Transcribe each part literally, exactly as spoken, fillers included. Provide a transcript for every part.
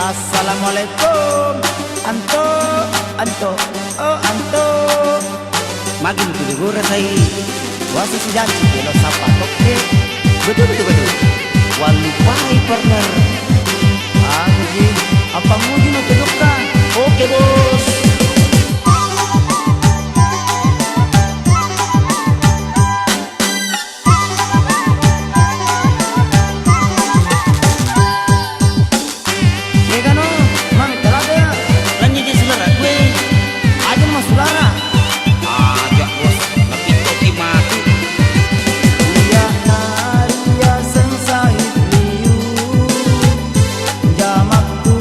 Assalamualaikum. Anto, anto, oh anto. Magi mutu digora sai. Wasa sijanci kelo sapa tokke. Betul, betul, betul. Wallupai partner. Anu ji, apa muji no tedokka? Oke, Bos. Yegano, mami talaga ya. Lanjut di sulara gue. Aja mas sulara. Aja bos, tapi toki mati. Iya naria seng sahit liu. Jamakku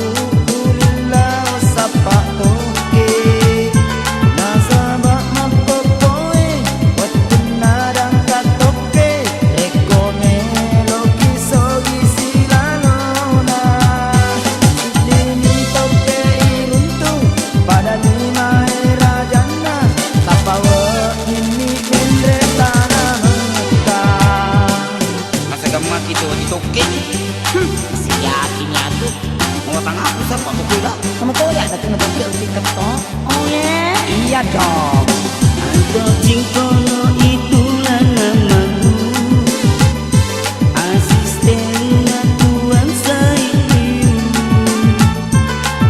tulilla sappa tokke. Nasaba makkokkoe wettunna dangka tokke. Rekko meloki sogi silalona, siddini tokke iruntu, pada limae rajanna, tappa weddinni menre tana Mekka. Masa gammaki to di tokke? Hmm, siaki nyatu. Mau tang aku sapa kok kula? Kamu tahu ya, ada kena tokke uti ketok. Oh ya? Iya dong. Anto cingkono itulah namamu. Asistenna Tuan Saidiu.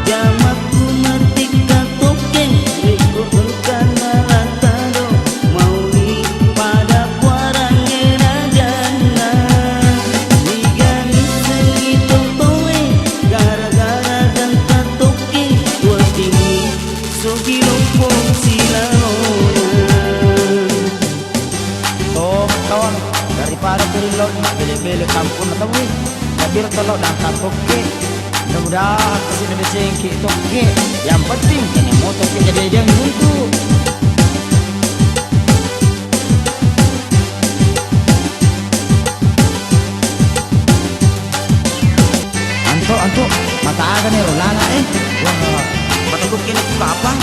Jamakku matikka tokke, riko engkana latado, mauni pada puarangnge rajanna. Niga nissengi totoe, gara-gara gangka tokke, weddinni sogi loppo silalona. Toh, kawan, daripada tu rillo, mabbele-bele kampung na tau, eh. Tapi ro tollo dangka tokke. Mudah-mudahan kasi na decengki tokke. Yang penting, kena motor ke jadi dia buntu. Anto, anto, mata aga nih ro lala, eh. Wah, mata kok kena kapang.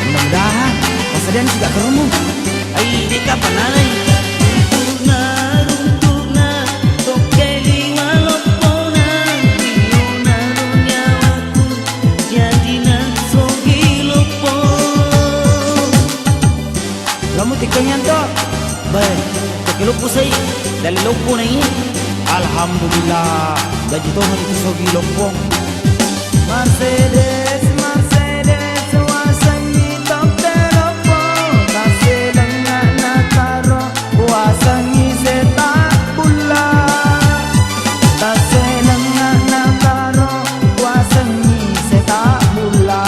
Mudah-mudahan, pas dia sih gak kerungu. Ai, deka panalai. Runtu'na, runtu'na, tokke liwa loppona, liona ro nyawaku, jadina sogi loppo. Lamu tikkengngi anto. Bae, tokke loppo sai, dalle loppo nai. Alhamdulillah, jaji tohoni tu sogi loppo. Mercedes, Mercedes, wasengngi tokke loppo, taselengnga na taro, wasengngi seta bulla, taselengnga na taro, wasengngi seta bulla.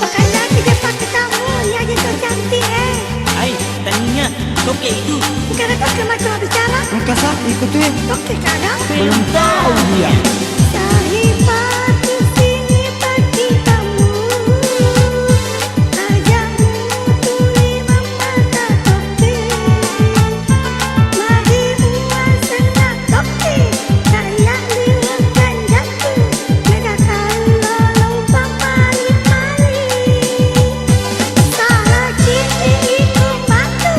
Makanya kita pakai kamu, ya gitu cantik eh. Ai, tania, tokke itu. Bukan aku cuma cuma bicara. Engka sa, ikuti. Tokke kadang. Belum tahu dia. Sahipatu sini pati kamu. Aja mutuli mamata tokke. Magi muaseng na tokke. Kaya liweng kanjakku. Mega kallolo papali-pali. Salah cini iko matu.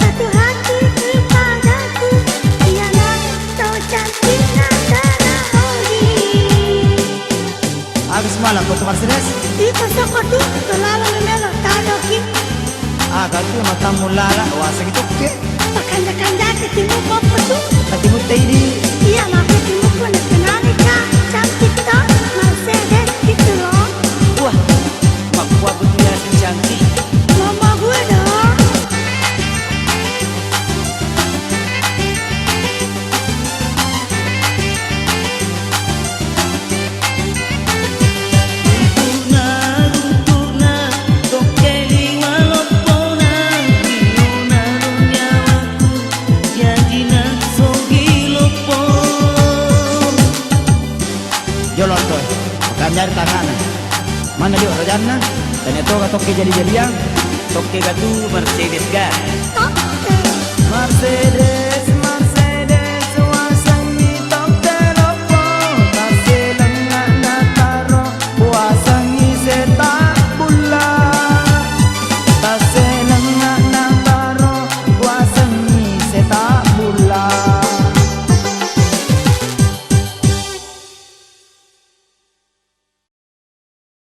Satu hati kepadaku. Iyalah kau cantiknya tanah ogi. Agus malah foto Mercedes. Iko soko tu, tu lalo memelo, tadoki. Aga tu matamu lala, wasa gitu ke. Pakanja-kanja ke timu popo tu. Katimu tei di. Iya, maka timu pun dikenali, Kak. Cantik toh, Mercedes gitu loh. Wah, makkua betul ya si cantik. Mama gue dong. Runtu'na, runtu'na, tokke liwa loppona, liona ro nyawaku, jajina sogi loppo. Jolo anto e, makanjari tanana. Manna dio rajanna? Tania toga tokke jadi-jadiang. Tokke ga tu Mercedes ga? Tokke. Mercedes.